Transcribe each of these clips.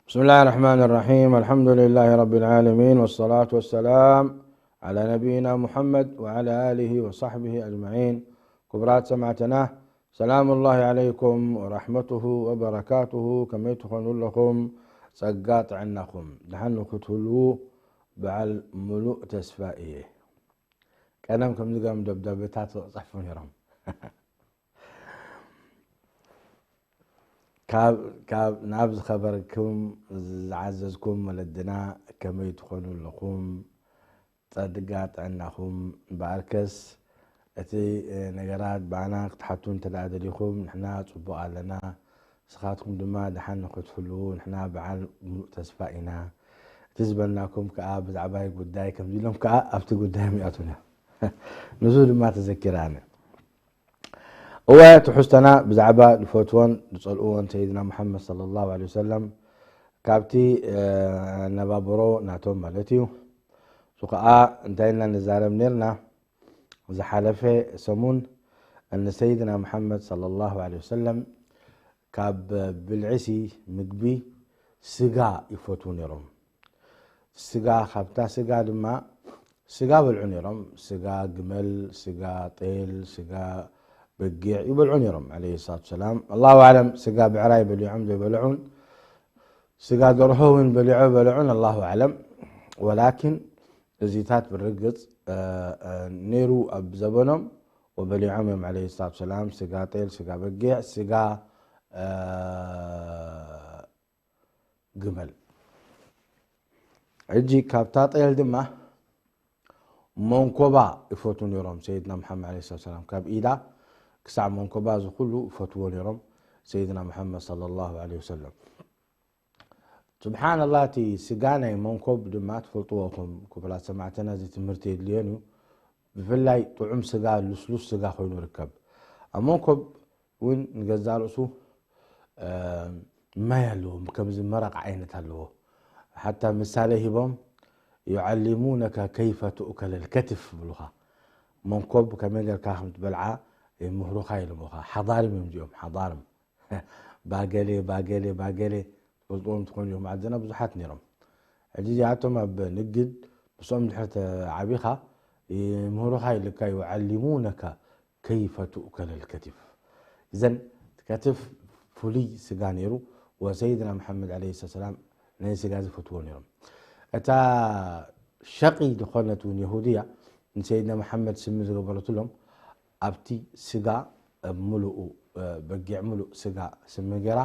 بسم الله الرحمن الرحيم. الحمد لله رب العالمين، والصلاة والسلام على نبينا محمد وعلى آله وصحبه أجمعين. ክቡራት ሰማዕትና፣ ሰላም ላሂ ዓለይኩም ወራሕመቱሁ ወበረካቱሁ። ከመይ ትኾኑ ኣለኹም? ጸጋ ጥዕናኹም፣ ደሓን ንክትህልዉ በዓል ሙሉእ ተስፋ እየ። ቀደም ከምዚ ገም ደብዳቤታት ጽሕፉ ነይሮም። ካብ ናብ ዝኸበርኩም ዝዓዘዝኩም ወለድና፣ ከመይ ትኾኑ ኣለኹም? ጸድጋ ጥዕናኹም? እምበኣርከስ እቲ ነገራት ብኣና ክትሓቱ እንተ ደኣ ደሊኹም፣ ንሕና ጽቡቕ ኣለና። ንስኻትኩም ድማ ደሓን ንኽትህልዉ ንሕና በዓል ሙሉእ ተስፋ ኢና። እቲ ዝበልናኩም ከኣ ብዛዕባይ ጉዳይ ከምዚ ኢሎም ከኣ ኣብቲ ጉዳዮም ይኣትዉና። ንሱ ድማ ተዘኪራኒ። እወ፣ ትሕዝቶና ብዛዕባ ዝፈትዎን ዝጸልእዎን ሰይድና ሙሓመድ ሰለላሁ ዐለይሂ ወሰለም፣ ካብቲ ኣነባብሮ ናቶም ማለት እዩ። እሱ ከኣ እንታይ ኢልና ንዛረብ ነርና? ዝሓለፈ ሰሙን ንሰይድና ሙሓመድ ሰለላሁ ዐለይሂ ወሰለም ካብ ብልዒሲ ምግቢ ስጋ ይፈትዉ ነይሮም። ስጋ፣ ካብታ ስጋ ድማ ስጋ በልዑ ነይሮም። ስጋ ግመል፣ ስጋ ጤል፣ ስጋ በጊዕ ይበልዑ ነይሮም ዐለይሂ ሰላቱ ሰላም። ኣላሁ ኣዕለም፣ ስጋ ብዕራይ በሊዖም ዘይበልዑን፣ ስጋ ደርሆ እውን በሊዖ በልዑን፣ ኣላሁ ኣዕለም። ወላኪን እዚታት ብርግጽ፣ እ፣ እ፣ ነይሩ ኣብ ዘበኖም ወበሊዖም እዮም ዐለይሂ ሰላቱ ሰላም። ስጋ ጤል፣ ስጋ በጊዕ፣ ስጋ፣ እ፣ ግመል። ሕጂ ካብታ ጤል ድማ መንኮባ ይፈትዉ ነይሮም ሰይድና ሙሓመድ ዐለይሂ ሰላቱ ሰላም። ካብ ኢዳ ክሳዕ መንኮባ እዚ ኩሉ ይፈትዎ ነይሮም ሰይድና ሙሓመድ ሰለላሁ ዐለይሂ ወሰለም። ስብሓንላህ፣ እቲ ስጋ ናይ መንኮብ ድማ ትፈልጥዎ ኢኹም ክቡራት ሰማዕትና፣ እዚ ትምህርቲ የድልዮን እዩ። ብፍላይ ጥዑም ስጋ፣ ልስሉስ ስጋ ኮይኑ ይርከብ። ኣብ መንኮብ እውን ንገዛእ ርእሱ፣ እ፣ ማይ ኣለዎ፣ ከምዚ መረቕ ዓይነት ኣለዎ። ሓታ ምሳሌ ሂቦም፣ "ዩዓሊሙነካ ከይፈ ትእከለል ከትፍ" ይብሉኻ። መንኮብ ከመይ ጌርካ ከም ትበልዓ ይምህሩኻ ኢሎምኻ። ሓዳርም እዮም እዚኦም፣ ሓዳርም። ባገሌ፣ ባገሌ፣ ባገሌ፣ ትፈልጥዎም ትኾኑ ኢኹም። ዓድና ብዙሓት ነይሮም። ሕጂ እዚኣቶም ኣብ ንግድ ምስኦም ድሕሪ ተዓቢኻ ይምህሩኻ ኢልካ፣ ዩዓሊሙነካ ከይፈ ትእከለል ከቲፍ። እዘን ከትፍ ፍሉይ ስጋ ነይሩ፣ ወሰይድና መሓመድ ዐለይሂ ሰላም ነዚ ስጋ እዚ ፈትዎ ነይሮም። እታ ሸቒ ዝኾነት እውን የሁድያ ንሰይድና መሓመድ ስሚ ዝገበረትሎም፣ ኣብቲ ስጋ፣ ኣብ ምሉኡ፣ እ፣ በጊዕ ምሉእ ስጋ ስሚ ገይራ፣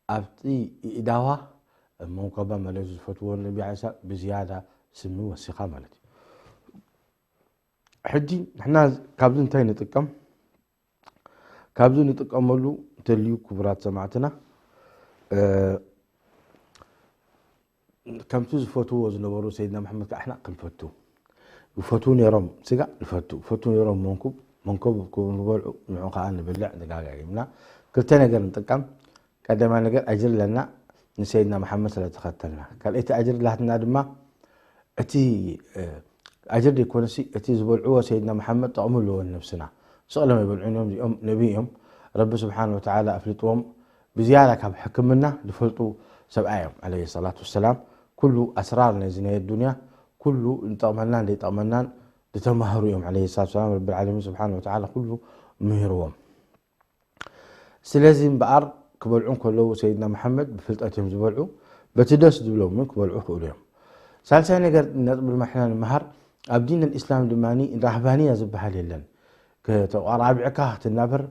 ኣብቲ ይእዳዋ መንኮባ ማለት ዝፈትዎ ነቢ ዒሳ ብዝያዳ ስሚ ወሲኻ ማለት እዩ። ሕጂ ንሕና ካብዚ እንታይ ንጥቀም? ካብዚ ንጥቀመሉ እንተልዩ ክቡራት ሰማዕትና፣ እ፣ ከምቲ ዝፈትዎ ዝነበሩ ሰይድና መሓመድ ከዓ ንሕና ክንፈቱ። ይፈትዉ ነይሮም ስጋ፣ ንፈቱ። ይፈትዉ ነይሮም መንኩብ፣ መንኮብ ክብሉ ዝበልዑ፣ ንዑ ከዓ ንብልዕ፣ ደጋጋጊምና ክልተ ነገር ንጥቀም። ቀዳማይ ነገር ኣጅሪ ኣለና ንሰይድና መሓመድ ስለ ተኸተልና። ካልኣይቲ ኣጅሪ ላትና ድማ እቲ፣ እ፣ ኣጅሪ ዘይኮነሲ እቲ ዝበልዕዎ ሰይድና መሓመድ ጠቕሚ ኣለዎ ንነብስና። ስቕሎም ኣይበልዑን እዮም፣ እዚኦም ነቢ እዮም። ረቢ ስብሓን ወተዓላ ኣፍሊጥዎም ብዝያዳ ካብ ሕክምና ዝፈልጡ ሰብኣይ እዮም፣ ዐለይሂ ሰላቱ ወሰላም። ኩሉ ኣስራር ናይዚ ናይ ኣዱንያ፣ ኩሉ ንጠቕመናን ዘይጠቕመናን ዝተማህሩ እዮም፣ ዐለይሂ ሰላቱ ወሰላም። ረቢ ልዓለሚን ስብሓን ወተዓላ ኩሉ ምሂርዎም። ስለዚ እምበኣር ክበልዑ እንከለዉ ሰይድና መሓመድ ብፍልጠት እዮም ዝበልዑ፣ በቲ ደስ ዝብሎም እውን ክበልዑ ይኽእሉ እዮም። ሳልሳይ ነገር ነጥቢ ድማ ንሕና ንምሃር፣ ኣብ ዲን ኣልኢስላም ድማ ራህባንያ ዝበሃል የለን። ከተቋራቢዕካ ክትናበር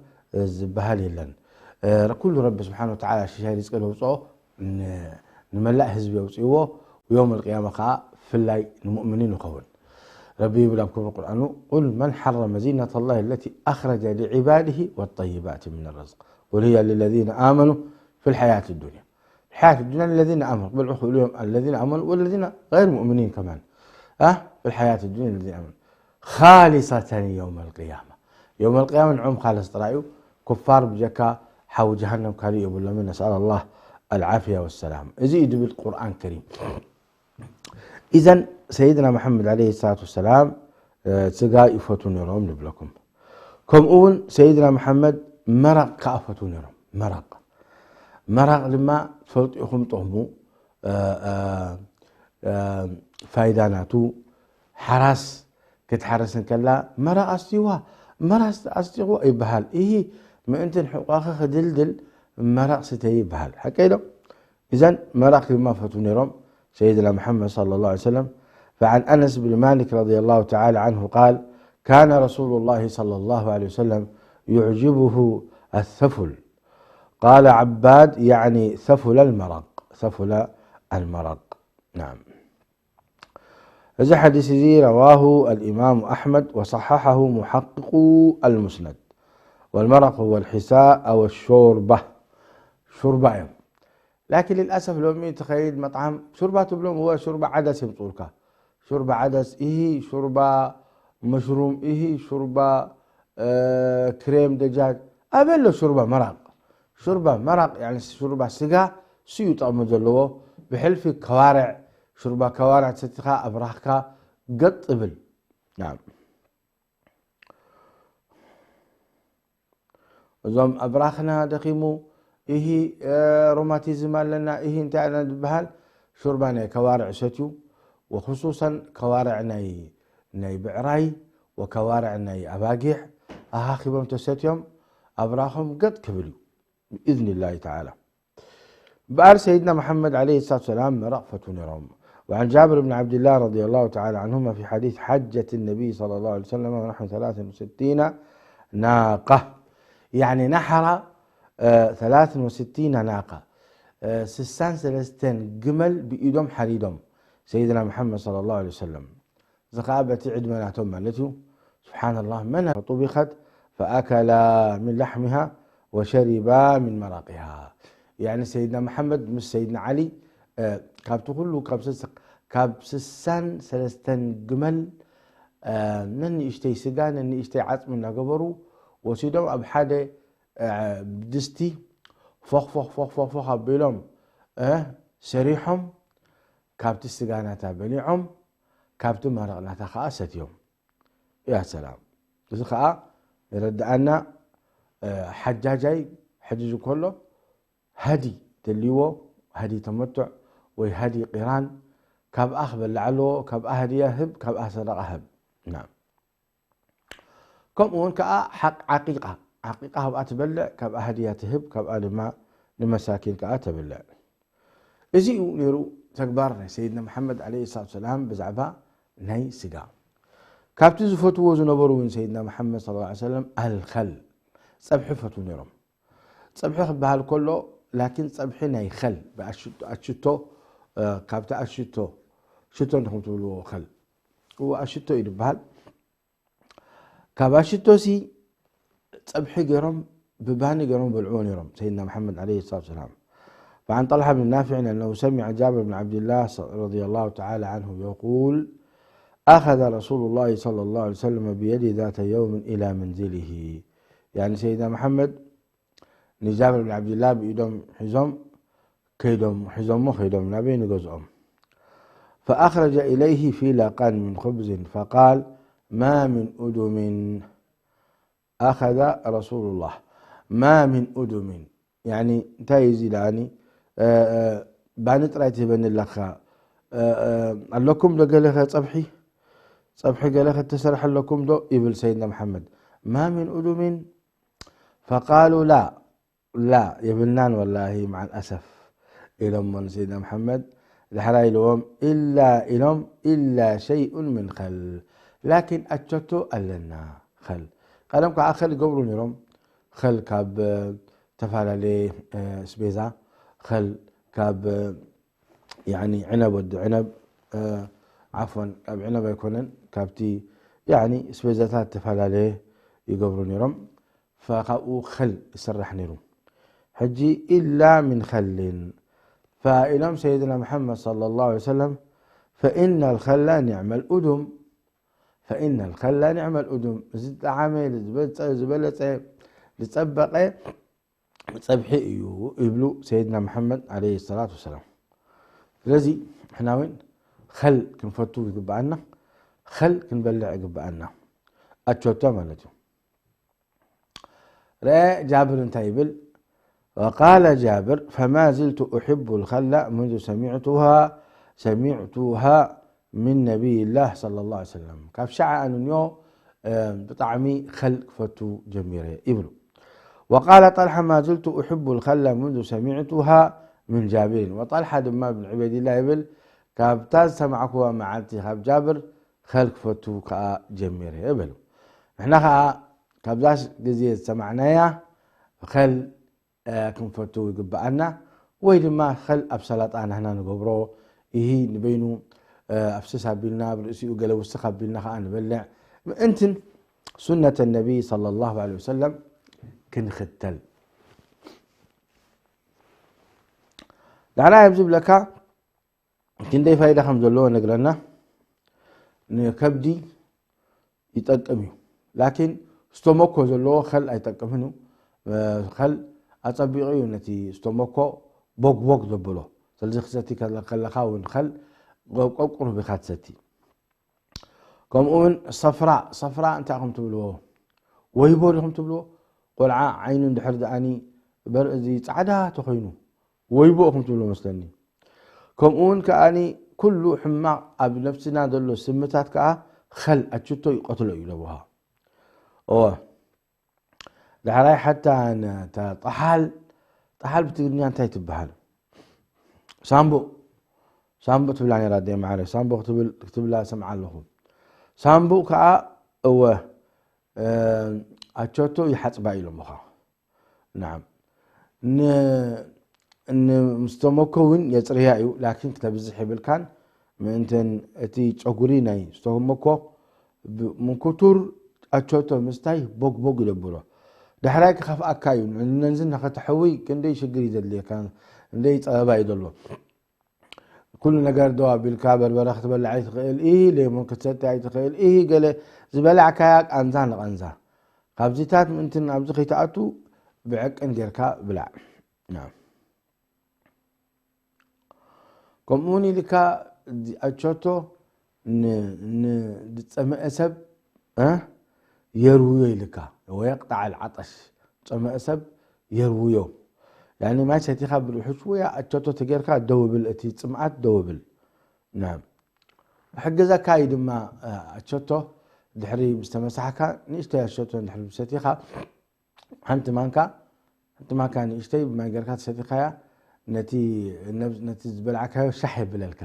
ዝበሃል የለን። ኩሉ ረቢ ስብሓን ወተዓላ ሽሻይ ሪዝቂ ዘውፅኦ ን-፣ ንመላእ ህዝቢ የውፅእዎ፣ ወዮም ኣልቅያማ ከዓ ፍላይ ንሙእምኒን ይኸውን። ረቢ ይብል ኣብ ክብሪ ቁርኣኑ፣ "ቁል መን ሓረመ ዚነት ላሂ ለቲ ኣኽረጀ ሊዕባድሂ ወጠይባት ሚን ርዝቅ፣ ቁል ህየ ልለዚነ ኣመኑ ፊል ሓያት ዱንያ፣ ሓያት ዱንያ ለዚነ ኣመኑ፣ ክበልዑ ክእሉ እዮም፣ ኣለዚነ ኣመኑ ወለዚነ ገይር ሙእምኒን ከማን፣ አ፣ ፊል ሓያት ዱንያ ለዚነ ኣመኑ፣ ኻሊሰተን የውመል ቅያማ፣ የውመል ቅያማ ንዕኦም ካለስ ጥራይ እዩ፣ ኩፋር ብጀካ ሓዊ ጀሃነም ካሊእ የብሎምን፣ ነስኣል ኣላህ ኣልዓፍያ ወሰላም። እዚ እዩ ድብል ቁርኣን ከሪም። ኢዘን ሰይድና መሓመድ ዐለይሂ ሰላቱ ወሰላም፣ እ፣ ስጋ ይፈትዉ ነይሮም ንብለኩም። ከምኡ እውን ሰይድና መሓመድ መራቕ ከኣ ፈትዉ ነይሮም። መራቕ፣ መራቕ ድማ ትፈልጡ ኢኹም ጥቕሙ። ፋይዳ ናቱ። ሓራስ ክትሓርስ እንከላ መራቕ ኣስትይዋ፣ መራስ ኣስቲቑ ይበሃል። ይሂ ምእንቲ ንሕቋኺ ክድልድል መራቕ ስተይ ይበሃል። ሓቀይ ዶ? إذن መራቕ ክማፈቱ ነይሮም ሰይድና መሓመድ صلى الله عليه وسلم. فعن أنس بن مالك رضي الله تعالى عنه قال: كان رسول الله صلى الله عليه وسلم يعجبه الثفل. قال عباد: يعني ثفل المرق، ثفل المرق. نعم. እዚ ሓዲስ እዚ رواه الإمام أحمد وصححه محقق المسند. والمرق هو الحساء أو الشوربة. ሹርባ እዮም። لكن للأسف ሎሚ ትኸይድ መጥዓም ሹርባ ትብሎም፣ هو ሹርባ ዓደስ የምፅኡልካ። ሹርባ ዓደስ፣ ይሂ ሹርባ መሽሩም፣ ይሂ ሹርባ ክሬም ደጃጅ፣ ኣበሎ ሹርባ መራቕ። ሹርባ መራቕ፣ ያኒ ሹርባ ስጋ ስዩ ጠቕሚ ዘለዎ። ብሕልፊ ከዋርዕ፣ ሹርባ ከዋርዕ ተሰቲኻ ኣብራኽካ ገጥ እብል። ናም። እዞም ኣብራኽና ደኺሙ፣ ኢሂ፣ እ፣ ሮማቲዝም ኣለና፣ ኢሂ፣ እንታይ ኣለና ዝበሃል፣ ሹርባ ናይ ከዋርዕ ሰትዩ፣ ወኽሱሰን ከዋርዕ ናይ፣ ናይ ብዕራይ ወከዋርዕ ናይ ኣባጊዕ ኣኻኺቦም ተሰትዮም፣ ኣብራኾም ገጥ ክብል እዩ፣ ብኢዝኒላሂ ተዓላ። እምበኣር ሰይድና መሓመድ ዓለይሂ ሰላቱ ወሰላም መረቕ ፈትዉ ነይሮም። وعن جابر بن عبد الله رضي الله تعالى عنهما في حديث حجة النبي صلى الله عليه وسلم ونحو ثلاث وستين ناقة. ያኒ ናሓራ፣ እ፣ ثلاث وستين ناقة፣ እ፣ ስሳን ሰለስተን ግመል ብኢዶም ሓሪዶም ሰይድና መሓመድ صلى الله عليه وسلم። እዚ ኸኣ በቲ ዕድመ ናቶም ማለት እዩ። سبحان الله، من طبخت فأكلا من لحمها وشربا من مرقها። ያኒ ሰይድና መሓመድ ምስ ሰይድና ዓሊ፣ እ፣ ካብቲ ኩሉ ካብ ስስ-፣ ካብ ስሳን ሰለስተን ግመል፣ እ፣ ነንእሽተይ ስጋ፣ ነንእሽተይ ዓጽሚ እናገበሩ ወሲዶም ኣብ ሓደ፣ እ፣ ድስቲ ፎኽ ፎኽ ፎኽ ፎኽ ፎኽ ኣቢሎም፣ እ፣ ሰሪሖም፣ ካብቲ ስጋ ናታ በሊዖም፣ ካብቲ መረቕ ናታ ኸኣ ሰትዮም። ያ ሰላም። እዚ ኸኣ የረድኣና፣ እ፣ ሓጃጃይ ሕጅ ከሎ ሃዲ ተልይዎ፣ ሃዲ ተመቱዕ ወይ ሃዲ ቂራን፣ ካብኣ ክበልዕ ኣለዎ፣ ካብኣ ሃድያ ህብ፣ ካብኣ ሰደቓ ህብ። ናም። ከምኡ እውን ከኣ ሓቅ ዓቂቃ፣ ዓቂቃ ካብኣ ትበልዕ፣ ካብኣ ሃድያ ትህብ፣ ካብኣ ድማ ንመሳኪን ከኣ ተብልዕ። እዚ እዩ ነይሩ ተግባር ናይ ሰይድና መሓመድ ዓለይሂ ሰላቱ ሰላም ብዛዕባ ናይ ስጋ። ካብቲ ዝፈትዎ ዝነበሩ እውን ሰይድና መሓመድ ሰለላሁ ዐለይሂ ወሰለም ኣልኸል፣ ጸብሒ ፈትዉ ነይሮም። ጸብሒ ክበሃል ከሎ፣ ላኪን ጸብሒ ናይ ኸል፣ ብኣሽቶ፣ ኣሽቶ፣ እ፣ ካብቲ ኣሽቶ፣ ሽቶ እንዲኹም ትብልዎ ኸል። እዎ ኣሽቶ እዩ ዝበሃል። ካብ ኣሽቶሲ ጸብሒ ገይሮም ብባኒ ገይሮም በልዕዎ ነይሮም ሰይድና መሓመድ ዓለይሂ ሰላቱ ወሰላም። فعن طلحة بن نافع أنه سمع جابر بن عبد الله رضي الله تعالى عنه يقول: أخذ رسول الله صلى الله عليه وسلم بيدي ذات يوم إلى منزله. ያኒ ሰይድና መሓመድ ንጃብር ብን ዓብድላህ ብኢዶም ሒዞም ከይዶም፣ ሒዞሞ ከይዶም ናበይ ንገዝኦም። فأخرج إليه فيلقا من خبز فقال: ما من أدم أخذ رسول الله، ما من أدم. ያኒ እንታይ እዩ እዚ ደኣኒ፣ እ፣ እ፣ ባኒ ጥራይ ትህበኒ ኣለኻ፣ እ፣ እ፣ ኣለኩም ዶ ገለ ኸ ጸብሒ፣ ጸብሒ ገለ ኸ እተሰርሐ ኣለኩም ዶ ይብል ሰይድና መሓመድ። ما من أدم فقالوا: لا، لا የብልናን ወላሂ፣ مع الأسف ኢሎሞ ንሰይድና መሓመድ። ዳሕራይ ኢልዎም إلا ኢሎም إلا شيء من خل، ላኪን ኣቸቶ ኣለና ኸል። ቀደም ከዓ ኸል ይገብሩ ነይሮም። ኸል ካብ፣ እ፣ ዝተፈላለየ፣ እ፣ ስቤዛ፣ ኸል ካብ፣ እ፣ ያኒ ዕነብ፣ ወዲ ዕነብ፣ እ፣ ዓፍወን፣ ካብ ዕነብ ኣይኮነን፣ ካብቲ ያኒ ስቤዛታት ዝተፈላለየ ይገብሩ ነይሮም። ፈካብኡ ኸል ይስራሕ ነይሩ። ሕጂ إلا من خل فإلهم سيدنا محمد صلى الله عليه وسلم: فإن الخل نعم الأدم، فإن الخل نعم الأدم، ዝጠዓመ፣ ዝበጸ-፣ ዝበለጸ፣ ዝጸበቐ ጸብሒ እዩ ይብሉ ሰይድና መሓመድ ዓለይሂ ሰላቱ ወሰላም። ስለዚ ንሕና እውን ኸል ክንፈቱ ይግብኣና፣ ኸል ክንበልዕ ይግብኣና። ኣቸቶ ማለት እዩ። ረአ ጃብር እንታይ ይብል? وقال جابر: فما زلت أحب الخل منذ سمعتها، سمعتها من نبي الله صلى الله عليه وسلم. ካብ ሸዓ ኣንንዮ ብጣዕሚ ኸል ክፈቱ ጀሚረ ይብሉ። وقال طلحة: ما زلت أحب الخل منذ سمعتها من جابر. وطلحة ድማ ብን ዑበይድላህ ይብል፣ ካብታ ዝሰማዕኩዋ መዓልቲ ካብ ጃብር ኸል ክፈቱ ከኣ ጀሚረ ይብል። ንሕና ከኣ ካብዛ ግዜ ዝሰማዕናያ ኸል ክንፈቱ ይግብኣና። ወይ ድማ ኸል ኣብ ሰላጣ ናህና ንገብሮ፣ እሂ ንበይኑ ኣፍስስ ኣቢልና ኣብ ርእሲኡ ገለ ውስኽ ኣቢልና ከኣ ንበልዕ። ምእንትን ሱነተ ነቢ ሰለላሁ ዐለይሂ ወሰለም ክንኽተል። ዳሕራይ ኣብዚ ዝብለካ ክንደይ ፋይዳ ከም ዘለዎ ነግረና። ንከብዲ ይጠቅም እዩ። ላኪን ስተሞኮ ዘለዎ ኸል ኣይጠቅምን እዩ። ኸል ኣጸቢቑ እዩ ነቲ ስተሞኮ ቦግ ቦግ ዘብሎ። ስለዚ ክሰቲ ከለኻ እውን ኸል ቆቁሩብ ኢኻ ትሰቲ። ከምኡ እውን ሰፍራ፣ ሰፍራ እንታይ ኢኹም ትብልዎ? ወይቦ ዲኹም ትብልዎ? ቆልዓ ዓይኑ እንድሕር ደኣኒ በር-፣ እዚ ጻዕዳ ተኾይኑ ወይቦ ኢኹም ትብልዎ መስለኒ። ከምኡ እውን ከኣኒ ኩሉ ሕማቕ ኣብ ነፍስና ዘሎ ስምታት ከኣ ኸል ኣችቶ ይቐትሎ እዩ ለብሃ። እወ። ዳሕራይ ሓታ ነታ ጠሓል፣ ጠሓል ብትግርኛ እንታይ ትበሃል? ሳምቡእ፣ ሳምቡእ ትብላ ነይራ ኣደይ ማዕረ። ሳምቡእ ክትብል፣ ክትብላ ሰምዓ ኣለኹ። ሳምቡእ ከኣ እወ፣ እ፣ ኣቸቶ ይሓጽባ ኢሎምኻ። ናዓም። ን-፣ ን-፣ ምስ ተመኮ እውን የጽርያ እዩ፣ ላኪን ክተብዝሕ የብልካን። ምእንተን እቲ ጨጉሪ ናይ ዝተመኮ ብ-፣ ምንኩቱር ኣቸቶ ምስታይ ቦግ ቦግ ይደብሮ። ዳሕራይ ክኸፍኣካ እዩ። ን-፣ ነንዚ ንኸተሕዊ ክንደይ ሽግር እዩ ዘድልየካ፣ ክንደይ ጸበባ እዩ ዘሎ። ኩሉ ነገር ደው ኣቢልካ በርበረ ክትበልዕ ኣይትኽእል፣ ኢሂ ሌሞን ክትሰቲ ኣይትኽእል፣ ኢሂ ገለ ዝበላዕካያ ቃንዛ ንቓንዛ። ካብዚታት ምእንትን ኣብዚ ከይትኣቱ ብዕቅን ጌርካ ብላዕ። ናም። ከምኡ እውን ኢልካ ኣቸቶ ን-፣ ን-፣ ዝጸመአ ሰብ፣ እ፣ የርውዮ ኢልካ፣ ወየቅጣዕ ኣልዓጠሽ፣ ዝጸመአ ሰብ የርውዮ። ያኒ ማይ ሰቲኻ ብርሑስ ወይ ኣቸቶ ተጌርካ ደው ብል፣ እቲ ጽምኣት ደው ብል። ናም። ክሕግዘካ እዩ ድማ፣ እ፣ ኣቸቶ ድሕሪ ምስ ተመሳሕካ፣ ንእሽተይ ኣቸቶ ድሕሪ ምስ ሰቲኻ፣ ሓንቲ ማንካ፣ ሓንቲ ማንካ ንእሽተይ ብማይ ጌርካ ተሰቲኻያ፣ ነቲ፣ ነብ-፣ ነቲ ዝበላዕካዮ ሻሕ የብለልካ።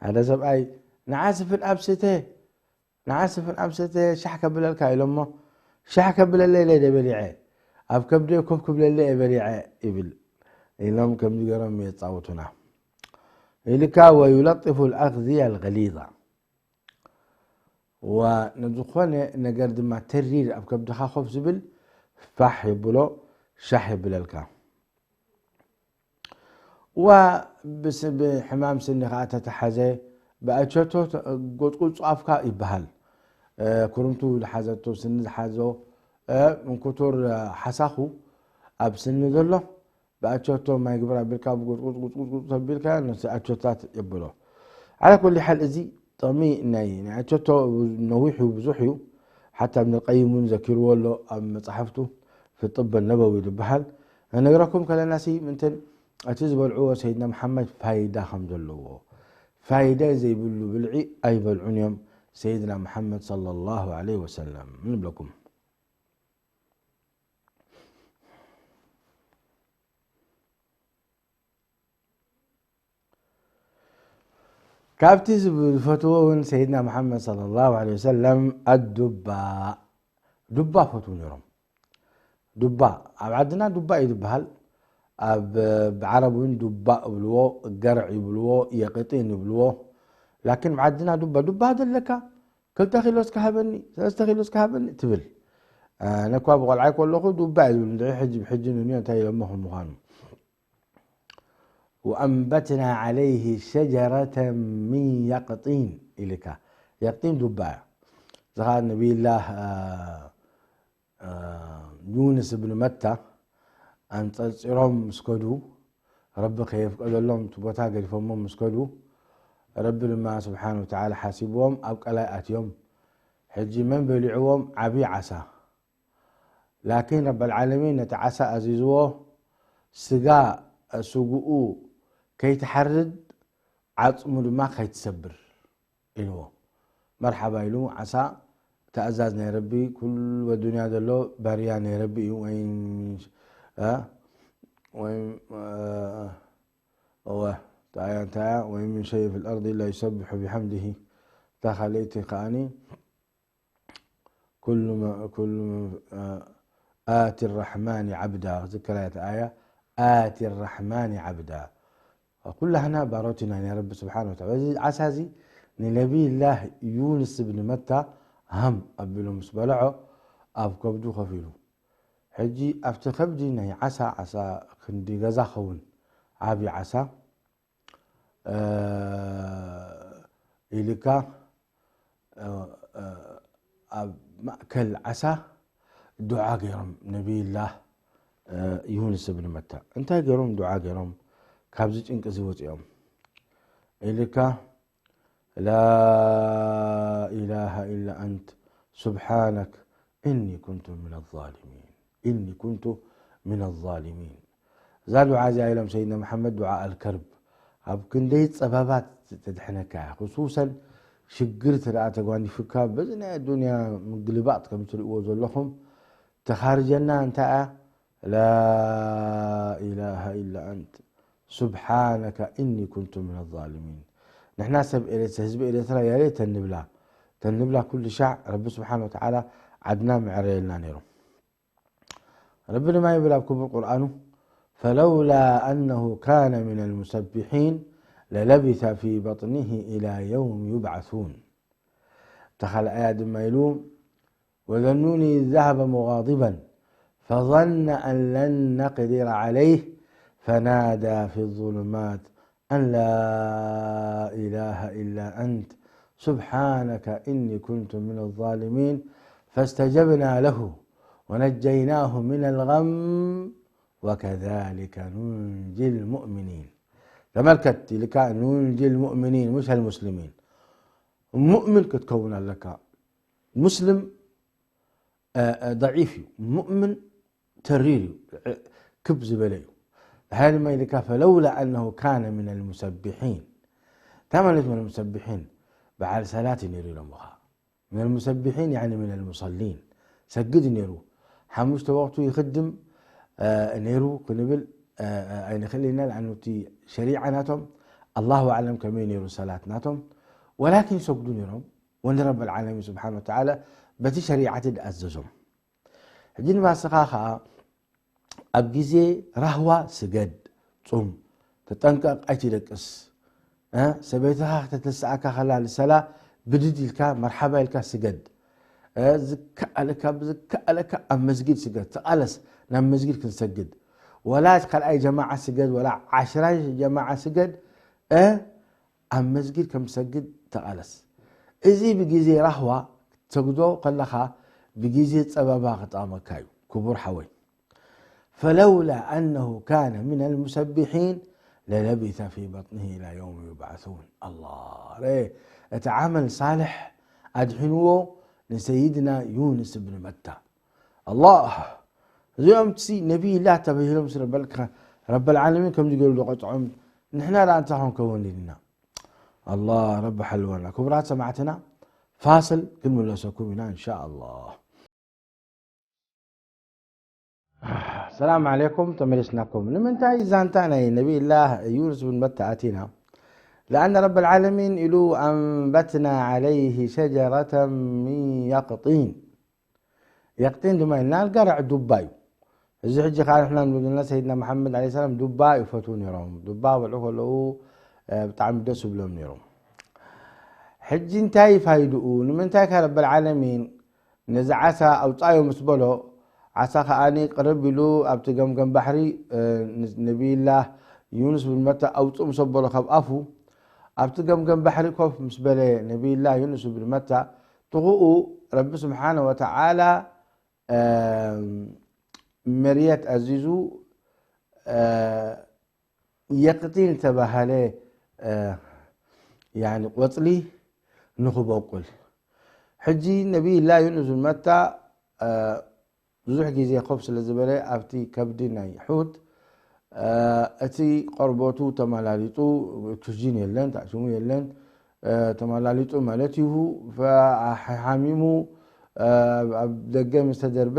ሓደ ሰብኣይ፣ "ንዓ ስፍን ኣብ ስተ፣ ንዓ ስፍን ኣብ ስተ ሻሕ ከብለልካ" ኢሎሞ፣ "ሻሕ ከብለለይ ኢለ ደ በሊዐ፣ ኣብ ከብደይ ኮፍ ክብለለይ እየ በሊዐ" ይብል ኢሎም ከምዚ ገይሮም የጻውቱና። ኢልካ ወዩለጢፉ ልኣኽዝያ ልገሊዛ። ወንዝኾነ ነገር ድማ ተሪር ኣብ ከብድኻ ኮፍ ዝብል ፋሕ የብሎ፣ ሻሕ የብለልካ። ዋ ብስ-፣ ብሕማም ስኒ ኸዓ ተተሓዘ፣ ብኣቸቶ ተ-፣ ጎጽጉጽ ኣፍካ ይበሃል። እ፣ ኩርምቱ ዝሓዘቶ፣ ስኒ ዝሓዞ፣ እ፣ እንኩቱር፣ እ፣ ሓሳኹ ኣብ ስኒ ዘሎ፣ ብኣቸቶ ማይ ግብር ኣቢልካ፣ ብጉጥጉጥ፣ ጉጥጉጥ፣ ጉጥጉጥ ኣቢልካ፣ ነቲ ኣቸቶታት የብሎ። ዓላ ኩሊ ሓል፣ እዚ ጥቕሚ ናይ፣ ናይ ኣቸቶ ነዊሕ እዩ፣ ብዙሕ እዩ። ሓታ እብን ቀይም እውን ዘኪርዎ ኣሎ ኣብ መጻሕፍቱ፣ ፊ ጥበ ነበዊ ዝበሃል። ነነግረኩም ከለና ሲ፣ ምንትን እቲ ዝበልዕዎ ሰይድና መሓመድ ፋይዳ ከም ዘለዎ። ፋይዳ ዘይብሉ ብልዒ ኣይበልዑን እዮም ሰይድና መሓመድ ሰለላሁ ዐለይሂ ወሰለም ንብለኩም። ካብቲ ዝብ-፣ ዝፈትዎ እውን ሰይድና መሓመድ ሰለላሁ ዐለይሂ ወሰለም ኣዱባ፣ ዱባ ፈትዉ ነይሮም። ዱባ፣ ኣብ ዓድና ዱባ እዩ ዝበሃል። ኣብ፣ ብዓረብ እውን ዱባ ይብልዎ፣ ገርዕ ይብልዎ፣ የቅጢን ይብልዎ። ላኪን ኣብ ዓድና ዱባ፣ ዱባ ዘለካ ክልተ ኪሎ እስከ ሃበኒ፣ ሰለስተ ኪሎ እስከ ሃበኒ ትብል። ኣነ እኳ ብቆልዓይ ከለኹ ዱባ እየ ዝብል፣ እንድዒ ሕጂ ብሕጂ ንንዮ እንታይ ኢሎሞ ከም ምዃኑ። ወኣንበትና ዐለይሂ ሸጀረተ ሚን የቅጢን ኢልካ። የቅጢን ዱባ እያ። እዚ ኸዓ ነቢይላህ፣ አ፣ አ፣ ዩንስ እብን መታ ኣንጸርጺሮም ምስ ከዱ፣ ረቢ ከየፍቀደሎም እቲ ቦታ ገዲፎሞ ምስ ከዱ፣ ረቢ ድማ ስብሓን ወተዓላ ሓሲብዎም ኣብ ቀላይ ኣትዮም። ሕጂ መን በሊዕዎም? ዓብዪ ዓሳ። ላኪን ረበል ዓለሚን ነቲ ዓሳ ኣዚዝዎ፣ ስጋ ስግኡ ከይትሓርድ፣ ዓጽሙ ድማ ከይትሰብር ኢልዎ። መርሓባ ኢሉ። ዓሳ ተኣዛዝ ናይ ረቢ፣ ኩሉ ኣዱንያ ዘሎ ባርያ ናይ ረቢ እዩ። ወይን፣ እ? ወይን፣ እ፣ እወ፣ እንታይ እያ፣ እንታይ እያ? "ወይን ምን ሸይን ፊል ኣርዲ ኢላ ዩሰቢሑ ቢሐምዲሂ." እታ ካልኣይቲ ከኣኒ፣ "ኩሉ መ-፣ ኩሉ መን፣ እ፣ ኣቲ ራሕማኒ ዓብዳ." ዝከራ እያ እታ ኣያ፣ "ኣቲ ራሕማኒ ዓብዳ." ኩላህና ባሮት ኢና ናይ ረቢ ስብሓን ወተዓላ። እዚ ዓሳ እዚ ንነቢይላህ ዩንስ እብን መታ ሃም ኣቢሉ ምስ በልዖ፣ ኣብ ከብዱ ከፊሉ። ሕጂ ኣብቲ ከብዲ ናይ ዓሳ፣ ዓሳ ክንዲ ገዛ ኸውን፣ ዓቢ ዓሳ፣ እ፣ ኢልካ፣ እ፣ እ፣ ኣብ ማእከል ዓሳ ዱዓ ገይሮም ነቢይላህ፣ እ፣ ዩንስ እብን መታ። እንታይ ገይሮም? ዱዓ ገይሮም ካብዚ ጭንቂ እዚ ወፂኦም። ኢልካ፣ "ላ ኢላሃ ኢላ ኣንት ሱብሓነክ ኢኒ ኩንቱ ሚነ ዛሊሚን፣ ኢኒ ኩንቱ ሚነ ዛሊሚን።" እዛ ዱዓ እዚኣ ኢሎም ሰይድና መሓመድ ዱዓ ኣልከርብ፣ ኣብ ክንደይ ጸበባት ተድሕነካ እያ። ክሱሰን ሽግር እንተ ደኣ ተጓኒፍካ፣ በዚ ናይ ኣዱንያ ምግልባጥ ከም ትርእይዎ ዘለኹም፣ ተኻርጀና እንታይ እያ? ላ ኢላሃ ኢላ ኣንት ሱብሓነከ ኢኒ ኩንቱ ሚነ ዛሊሚን። ንሕና ሰብ ኤርትራ፣ ህዝቢ ኤርትራ ያሬ ተንብላ፣ ተንብላ ኩሉ ሻዕ ረቢ ስብሓነ ወተዓላ ዓድና ምዕረየልና ነይሩ። ረቢ ድማ ይብል ኣብ ክቡር ቁርኣኑ፣ "ፈለውላ ኣነሁ ካነ ሚነል ሙሰቢሒን ለለቢሰ ፊ በጥኒሂ ኢላ የውም ዩብዓሱን።" እታ ካልኣያ ድማ ኢሉ፣ "ወዘኑኒ ذهب مغاضبا فظن أن لن نقدر عليه فنادى في الظلمات أن لا إله إلا أنت سبحانك إني كنت من الظالمين فاستجبنا له ونجيناه من الغم وكذلك ننجي المؤمنين." ተመልከት ኢልካ፣ ኑንጂ ልሙእሚኒን፣ ሙሽ ኣልሙስሊሚን። ሙእምን ክትከውን ኣለካ። ሙስልም፣ እ፣ እ፣ ደዒፍ እዩ። ሙእምን ተሪር እዩ። እ፣ ክብ ዝበለ እዩ። ድሓር ድማ ኢልካ፣ "ፈለውላ ኣነሁ ካነ ሚነል ሙሰቢሒን።" እንታይ ማለት ሚነል ሙሰቢሒን? በዓል ሰላት እዩ ነይሩ ኢሎምኻ። ሚነል ሙሰቢሒን፣ ያዕኒ ሚነል ሙሰሊን። ሰግድ ነይሩ። ሓሙሽተ ወቕቱ ይኽድም፣ እ፣ ነይሩ ክንብል፣ እ፣ እ፣ ኣይንኽእል ኢና። ለኣኑ እቲ ሸሪዓ ናቶም፣ ኣላሁ ኣዕለም ከመይ ነይሩ ሰላት ናቶም። ወላኪን ይሰግዱ ነይሮም። ወንድ ረብል ዓለሚን ስብሓን ወተዓላ በቲ ሸሪዓት ድኣዘዞም። ሕጂ ንባስኻ ኸዓ ኣብ ግዜ ራህዋ ስገድ፣ ጹም፣ ተጠንቀቕ፣ ኣይትደቅስ። እ፣ ሰበይትኻ ከተተስኣካ ከላ ንሰላ ብድድ ኢልካ መርሓባ ኢልካ ስገድ። እ፣ ዝከኣለካ፣ ብዝከኣለካ ኣብ መስጊድ ስገድ፣ ተቓለስ ናብ መስጊድ ክንሰግድ። ወላ ካልኣይ ጀማዓ ስገድ፣ ወላ ዓሽራይ ጀማዓ ስገድ፣ እ፣ ኣብ መስጊድ ከም ትሰግድ ተቓለስ። እዚ ብግዜ ራህዋ ክትሰግዶ ከለኻ ብግዜ ጸበባ ክጠቕመካ እዩ፣ ክቡር ሓወይ። ፈለውላ ኣነሁ ካነ ሚነል ሙሰቢሒን ለለቢሰ ፊ በጥኒሂ ኢላ የውሚ ዩብዓሱን። ኣላህ፣ ርእ፣ እቲ ዓመል ሳልሕ ኣድሒንዎ ንሰይድና ዩንስ እብን መታ። ኣላህ፣ እዚኦም ሲ ነቢይላህ ተባሂሎም ስለ በልካ፣ ረበል ዓለሚን ከምዚ ገይሩ ዝቐጽዖም፣ ንሕና ደኣ እንታይ ክንከውን ኢልና? ኣላህ ረቢ ሓልወና። ክቡራት ሰማዕትና፣ ፋስል ክንምለሰኩም ኢና እንሻ ኣላህ። ሰላም ዓለይኩም፣ ተመሊስናኩም። ንምንታይ ዛንታ ናይ ነቢይላህ ዩንስ ብን መታ ኣቲና? ለኣነ ረበል ዓለሚን ኢሉ፣ "ኣንበትና ዓለይሂ ሸጀረተን ሚን የቅጢን።" የቅጢን ድማ ኢልና ኣልጋርዕ ዱባ እዩ። እዚ ሕጂ ከዓ ንሕና ንብልና ሰይድና መሓመድ ዓለይሂ ሰላም ዱባ ይፈትዉ ነይሮም። ዱባ በልዑ ከለዉ፣ እ፣ ብጣዕሚ ደስ ይብሎም ነይሮም። ሕጂ እንታይ ፋይድኡ? ንምንታይ ከ ረበል ዓለሚን ነዚ ዓሳ ኣውጻዮ ምስ በሎ፣ ዓሳ ከኣኒ ቅርብ ኢሉ ኣብቲ ገምገም ባሕሪ፣ እ፣ ን-፣ ነቢይላህ ዩኑስ ብን መታ ኣውጽእ ምስ ኣበሎ ካብ ኣፉ፣ ኣብቲ ገምገም ባሕሪ ኮፍ ምስ በለ ነቢይላህ ዩኑስ ብን መታ፣ ጥቕኡ ረቢ ስብሓነ ወተዓላ፣ እ፣ መርየት ኣዚዙ፣ እ፣ የቅጢን ዝተባሃለ፣ እ፣ ያኒ ቆጽሊ ንኽበቁል። ሕጂ ነቢይላህ ዩኑስ ብን መታ፣ እ፣ ብዙሕ ግዜ ኮፍ ስለ ዝበለ ኣብቲ ከብዲ ናይ ሑት እቲ ቆርበቱ ተመላሊጡ፣ ኦክስጂን የለን፣ ታእሽሙ የለን፣ ተመላሊጡ ማለት እዩ። ሓሚሙ ኣብ ደገ ምስ ተደርበ፣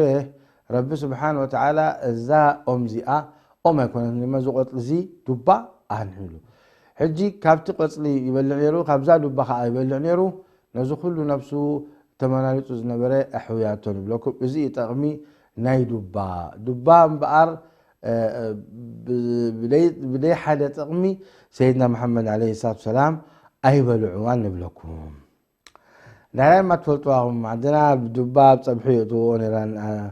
ረቢ ስብሓን ወተዓላ እዛ ኦም እዚኣ፣ ኦም ኣይኮነትን ድማ፣ እዚ ቆፅሊ እዚ ዱባ ኣንሒሉ። ሕጂ ካብቲ ቆፅሊ ይበልዕ ነይሩ፣ ካብዛ ዱባ ከዓ ይበልዕ ነይሩ። ነዚ ኩሉ ነብሱ ተመላሊጡ ዝነበረ ኣሕውያቶ ንብለኩም። እዚ እዩ ጠቕሚ ናይ ዱባ። ዱባ እምበኣር፣ እ፣ እ፣ ብ-፣ ብደይ-፣ ብደይ ሓደ ጥቕሚ ሰይድና መሓመድ ዓለይሂ ሰላቱ ሰላም ኣይበልዕዋን ንብለኩም። ዳሕራይ ድማ ትፈልጥዋ ኢኹም፣ ዓድና ብዱባ ኣብ ጸብሒ የእትዎ ነይረን፣ ኣ-፣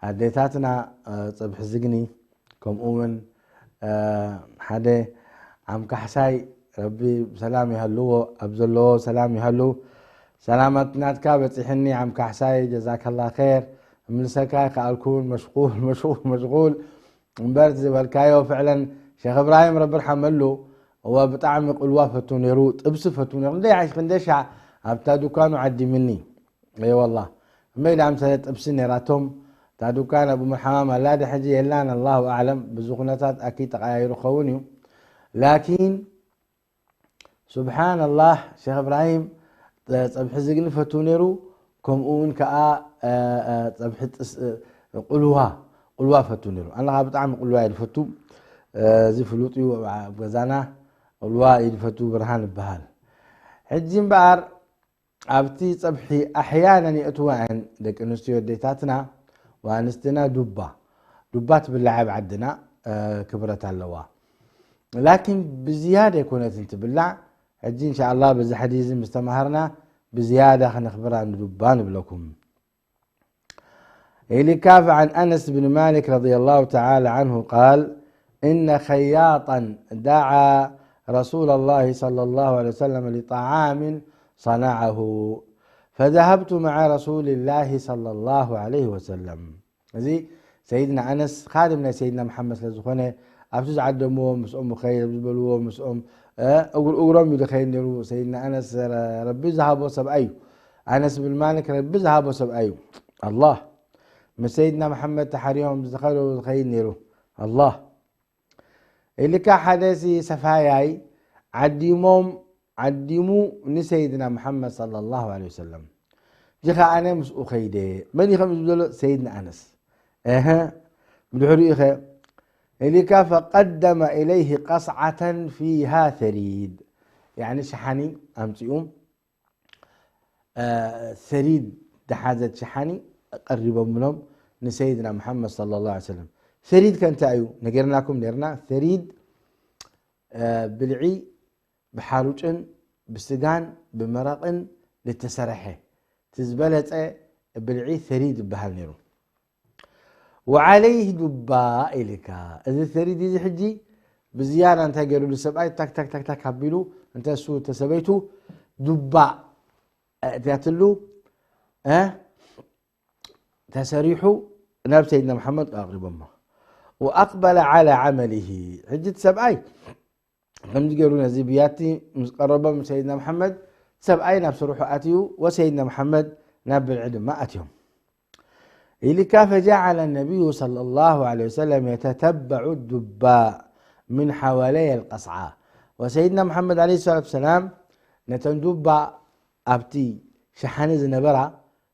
ኣዴታትና፣ እ፣ ጸብሒ ዝግኒ፣ ከምኡ እውን፣ እ፣ ሓደ ዓም ካሕሳይ፣ ረቢ ሰላም ይሃልዎ፣ ኣብ ዘለዎ ሰላም ይሃሉ። ሰላማት ናትካ በጺሕኒ ዓም ካሕሳይ፣ ጀዛከላ ኸይር። እምልሰካ ይከኣልኩን፣ መሽጉል፣ መሽጉል፣ መሽጉል። እምበር ዝበልካዮ ፍዕለን ሸኽ እብራሂም ረቢ ርሓመሉ፣ እወ ብጣዕሚ ቅልዋ ፈቱ ነይሩ፣ ጥብሲ ፈቱ ነይሩ። ክንደይ ዓይሽ፣ ክንደይ ሻዕ ኣብታ ዱካኑ ዓዲምኒ። እየ ዋላ። እመይ ደኣ ምሰለ ጥብሲ ነይራቶም። እታ ዱካን ኣብ ኡሙል ሓማም ኣላ ዶ ሕጂ የላን፣ ኣላሁ ኣዕለም። ብዚ ኩነታት ኣኪ ተቐያይሩ ክኸውን እዩ። ላኪን፣ ሱብሓነላህ፣ ሸኽ እብራሂም፣ ጸ-፣ ጸብሒ ዝግኒ ፈቱ ነይሩ። ከምኡ እውን ከኣ፣ እ፣ እ፣ ጸብሒ ጥስ-፣ እ፣ ቁልዋ፣ ቁልዋ ፈቱ ነይሩ። ኣነ ከኣ ብጣዕሚ ቁልዋ እየ ዝፈቱ። እ፣ እዚ ፍሉጥ እዩ፣ ኣብ ገዛና ቁልዋ እዩ ዝፈቱ፣ ብርሃን ይበሃል። ሕጂ እምበኣር፣ ኣብቲ ጸብሒ ኣሕያናን የእትዋ እየን ደቂ ኣንስትዮ ኣዴታትና ወኣንስትና ዱባ። ዱባ ትብላዕ ኣብ ዓድና፣ እ፣ ክብረት ኣለዋ። ላኪን ብዝያዳ ኣይኮነትን ትብላዕ። ሕጂ እንሻኣላህ በዚ ሓዲስ እዚ ምስ ተማሃርና ብዝያዳ ከነኽብራ ንዱባ ንብለኩም። إلكاف عن أنس بن مالك رضي الله تعالى عنه قال: إن خياطا دعا رسول الله صلى الله عليه وسلم لطعام صنعه، فذهبت مع رسول الله صلى الله عليه وسلم. እዚ ሰይድና ኣነስ ኻድም ናይ ሰይድና መሓመድ ስለ ዝኾነ፣ ኣብቲ ዝዓደምዎ ምስኦም ይኸይድ፣ ኣብ ዝበልዎ ምስኦም፣ እ፣ እግር-፣ እግሮም እዩ ዝኸይድ ነይሩ። ሰይድና ኣነስ ረ-፣ ረቢ ዝሃቦ ሰብኣይ እዩ። ኣነስ ብን ማሊክ ረቢ ዝሃቦ ሰብኣይ እዩ። ኣላህ ምስ ሰይድና መሓመድ ተሓሪዮም ዝኸዶ ዝኸይድ ነይሩ። ኣላህ ኢልካ ሓደ ሲ ሰፋያይ ዓዲሞም፣ ዓዲሙ ንሰይድና መሓመድ ሰለላሁ ዐለይሂ ወሰለም። ጅኻ ኣነ ምስኡ ኸይደ። መን እዩ ከምዚ ዝበሎ? ሰይድና ኣነስ። እህ፣ ብድሕሪኡ ኸ ኢልካ፣ ፈቀደመ ኢለይህ ቀስዓተን ፊሃ ሰሪድ። ያዕኒ ሸሓኒ ኣምጺኡ፣ እ፣ ሰሪድ ዝሓዘት ሸሓኒ ቀሪቦምሎም ንሰይድና መሓመድ ሰለላሁ ዐለይሂ ወሰለም። ሰሪድ ከ እንታይ እዩ? ነጊርናኩም ነርና። ሰሪድ፣ እ፣ ብልዒ ብሓሩጭን ብስጋን ብመረቕን ዝተሰርሐ፣ እቲ ዝበለጸ ብልዒ ሰሪድ ይበሃል ነይሩ። ወዓለይህ ዱባ ኢልካ፣ እዚ ሰሪድ እዚ ሕጂ ብዝያዳ እንታይ ገይሩሉ ሰብኣይ? ታክ፣ ታክ፣ ታክ፣ ታክ ኣቢሉ፣ እንተ እሱ፣ እንተ ሰበይቱ፣ ዱባ ኣእትያትሉ፣ እ፣ ተሰሪሑ ናብ ሰይድና መሓመድ ኣቕሪቦሞ። ወኣቅበለ ዓላ ዓመሊሂ። ሕጂ እቲ ሰብኣይ ከምዚ ገይሩ ነዚ ብያቲ ምስ ቀረቦም ሰይድና መሓመድ፣ ሰብኣይ ናብ ስርሑ ኣትዩ፣ ወሰይድና መሓመድ ናብ ብልዒ ድማ ኣትዮም። ኢልካ፣ ፈጀዓለ ነቢዩ ሰለላሁ ዐለይሂ ወሰለም የተተበዑ ዱባ ምን ሓዋለየ ልቀስዓ። ወሰይድና መሓመድ ዐለይሂ ሰላቱ ወሰላም ነተን ዱባ ኣብቲ ሸሓኒ ዝነበራ